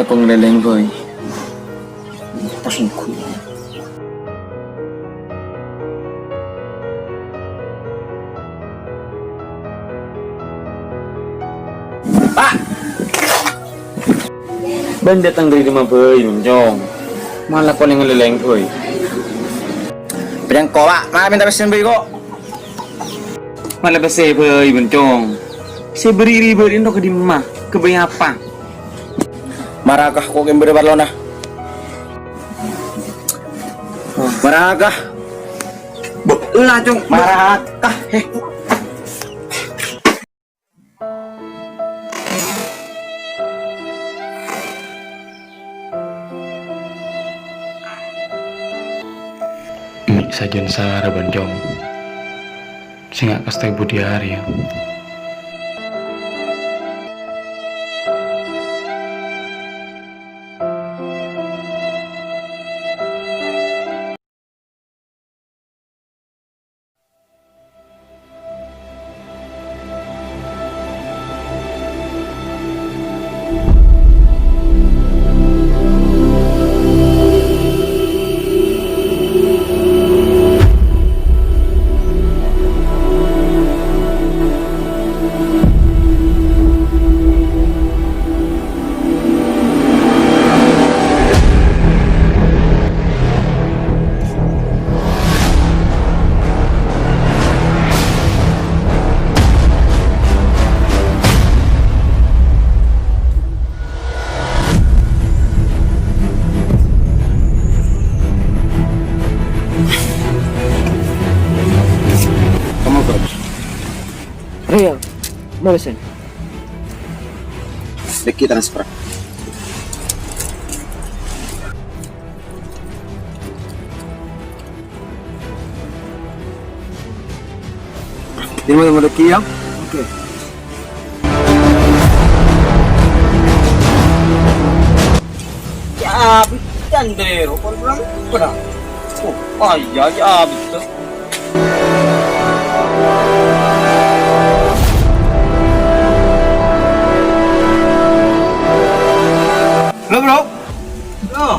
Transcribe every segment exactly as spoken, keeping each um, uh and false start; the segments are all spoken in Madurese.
Pangalèlèng, Boy. Pas engko'. Pak! Bâ'na dâteng dâri dimma bhâi, Cong? Mala polè ngalèlèng, Boy. Bâ'na engko', Pak. Mala mènta pèssèna bhâi, ko'. Mala pèssè bhâi, Cong. Sè bâri' ribât ènto ka dimma? Ghâbây apa? Mara ka ko' kembèrè parlona. Mara ka. Bo, la, Cong. Mara ka. He. Mè' sajân sara bân Cong. Sènga' kasta budi arè, yâ. Kamu bagus. Real, malesan. Ricky transfer. Ini mau Ricky ya? Oke. Ya, bisa deh, rokok kurang, kurang. Oh, oh iya, ya, bisa. Halo, Bro. Halo.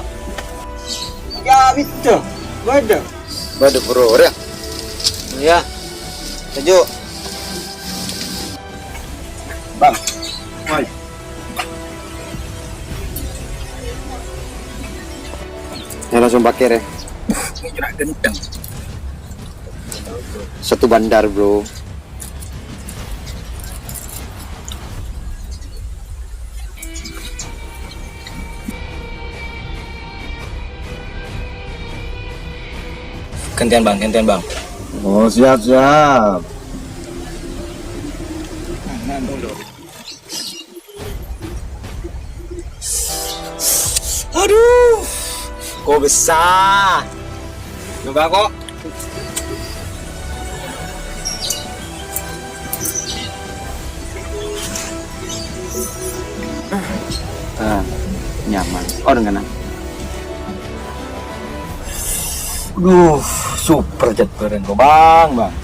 Ya, bisa. Waduh. Waduh, Bro, ya. Ya. Setuju. Bang. Woi. Ya, langsung pakai, Re. Kira gendeng. Satu bandar, Bro. Gantian, Bang, gantian, Bang. Oh, siap, siap. Aduh, kok bisa? Coba kok. Ah, nyaman. Oh, dengan. Duh, super jet bareng kok, Bang, Bang.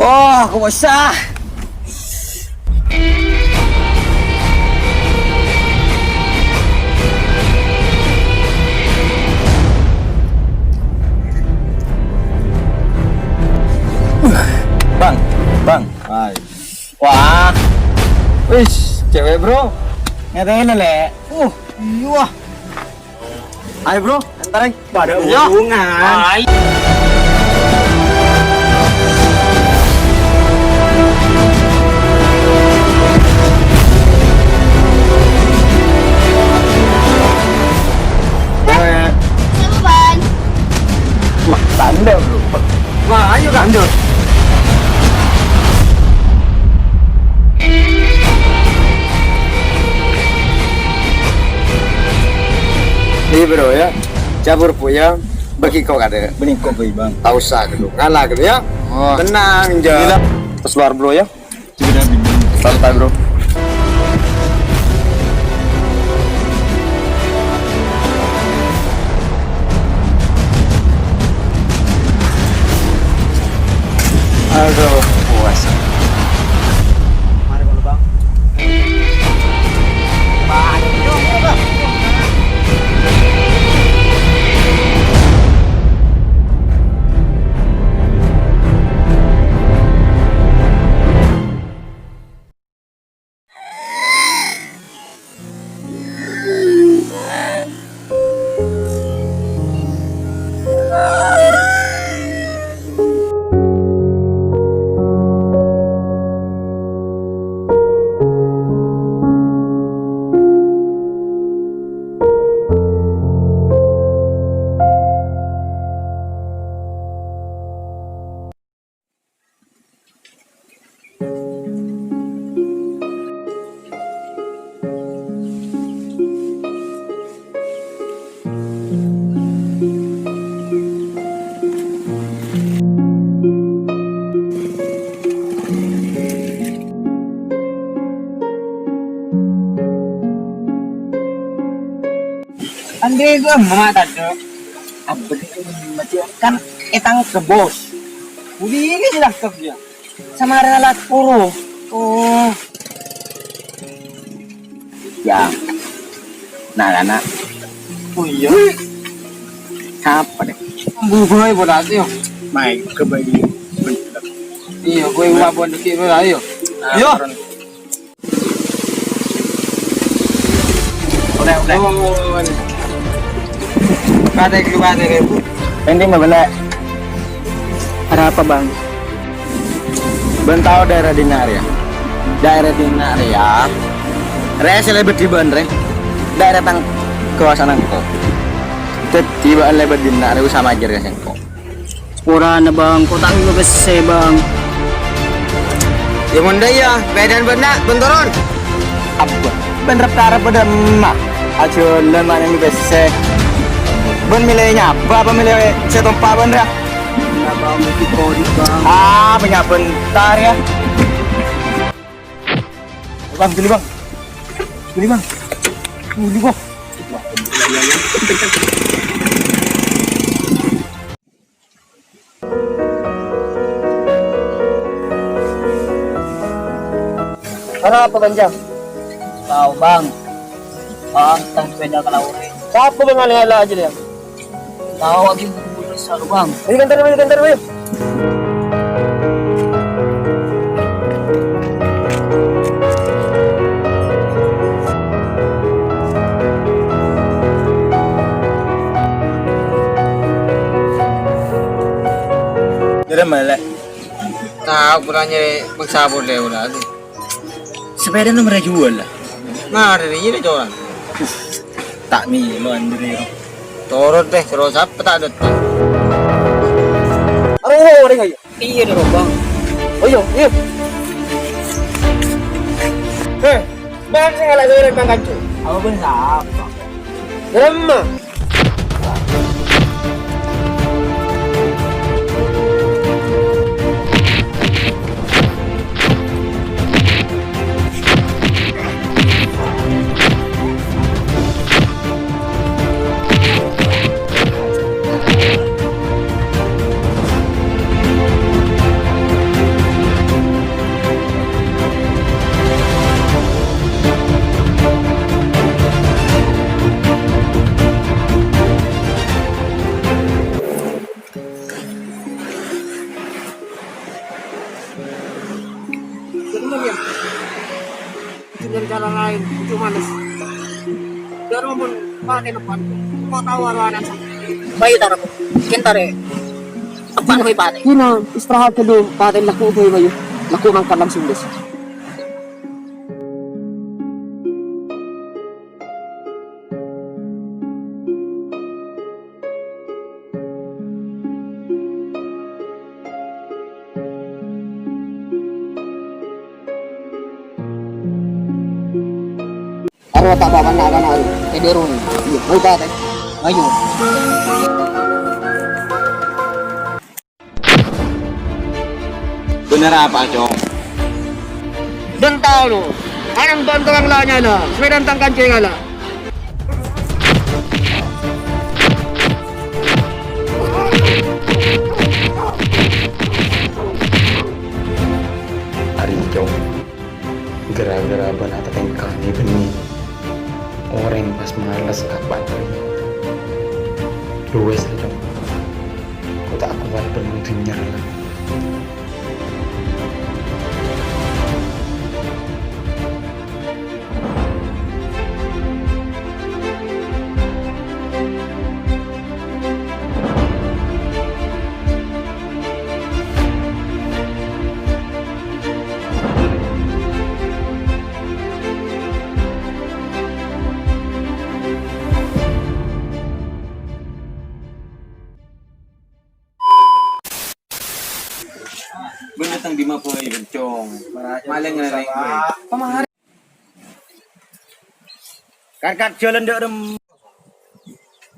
Oh, aku basah. Bang, Bang. Hai. Wah. Wis, cewek, Bro. Ngetene, Le. Uh, iya. Ayo, Bro, antar, ayo. Pada hubungan. Ayo. Cewek. Wah, tanda, Bro. Wah, ayo, lanjut. Iya, Bro, ya. Cabur, Bu, ya. Bagi kok ada. Bagi kok, Bang. Tak usah dulu. Ngalah dulu, ya. Oh. Tenang, Jal. Gila. Terus luar, Bro, ya. Santai, Bro. Aduh, puasa. Mari, Bang. Andi' ghâ' emma tadâ'. Abdhi kan ètangkep, Bos. Budi ini ditangkep, ya. Samarèna la poro. Oh. Ya. Nah, nah, nah. Oh, iyâ. Sapa, deh? Bubuh aja bola, ayo. Main ke bayi. Iyâ, gue babon dikit, ayo. Nah, iyâ. Turun. Udah, udah. Oh, ini. Kate, kate, kate. Andi' mabâlâ. Ada apa, Bang? Bân tao daerah dinna' rèya? Daerah dinna' rèya. Rèya sè lèbât è bân rè. Daerah tang kobâsa'anna engko'. Dhâddhi bâ'na lèbât dinna' rè, osa majâr ka sèngko'. Saporana, Bang, ko' ta' ngènga' pèssè, Bang. Yâ, mon dâ' iyâ, bâdân bânna', bân toron. Abbâ, bân rep-tarep bâdâ emma. Ajhâlân ma' ngènga' pèssè. Bân mèlè nyabâ apa mèlè sè tompa' bân, ra? Enggak, Bang, mesti kodik, Bang. Ah, bânnya' bântar, yâ. Bang, sini, Bang. Sini, Bang. Sini, Bang. Arapa, Bang, Jang? Tao, Bang. Bang, tang sepeda ka laorè. Sapa, Bang, ngala-ngala aja, ya? Tao, lagi buru-buru selalu, Bang. Ayo, kantor, ayo, kantor, ayo. Jârèya malè. Tao, kurang nyarè bângsa polè, ora, sih. Sepeda nomor jual lah. Mari, ini coba. Ta' mèlo, Andre. Turun deh, terus apa tak ada? Aduh, ada nggak ya? Iya, ada lubang. Oh, iya, iya. Eh, mana sih ngalak saya rekam kancil? Apa pun siapa? Remma. Dengan cara lain, itu males. Biar ngomong pakai depan, kok tahu arah anak. Bayu taro, kentare. Apa nih pate? Kina istirahat dulu, pate laku boy bayu. Laku mangkat langsung, Des. Aro ta' apa-apa, na'-kana' aro. Tedorong. Iya, mau ta', Teh? Ayo. Bener apa, Cong? Dâ' tao, no. Anang bân tokang la nyala, sepedana tang kancè ngala'. Arèya, Cong. Gara-gara bân atatèngka nè bânnè, orèng pas males ka pantri. Luwes la, Cong. Ko' ta' kowat bân mon dhunnya la. Bân tang dimma pole, Cong? Malèng ngalèng, Cong. Karkat jalan ndak rem.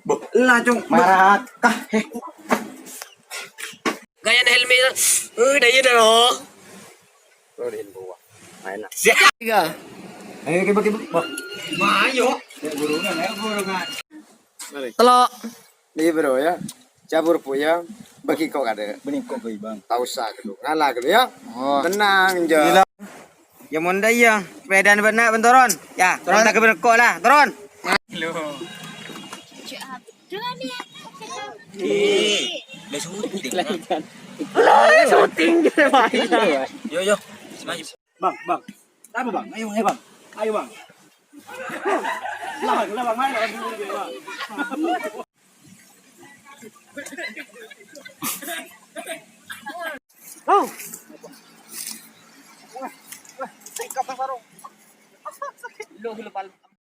Boh, lah, Cong. Marakah, eh. Gaya helmi, eh, dah iya dah, lo. Lo di bawa. Main lah. Siap. Tiga. Ayo, kebak, kebak. Wah. Ayo. Ya, burungan, ayo, burungan. Tello'. Nih, Bro, ya. Cabur, Bu, ya. Bagi kok ada. Bagi kok, Bang. Tak usah gitu. Ngalah gitu, ya. Oh. Tenang, Jo. Gila. Ya, mon dâ' iyâ. Sepèdana bâ'na, bân toron. Ya, toron tak kebel kok lah. Toron. Lo. Ih, udah syuting. Lo, syuting gitu, Bang. Yo, yo. Maju. Bang, Bang. Apa, Bang? Ayo, ayo, Bang. Ayo, Bang. Lah, Bang, lah, Bang. Ayo, Bang. Oh. Wah, wah, sikap, Bang Sarung. Lo, lo, pal-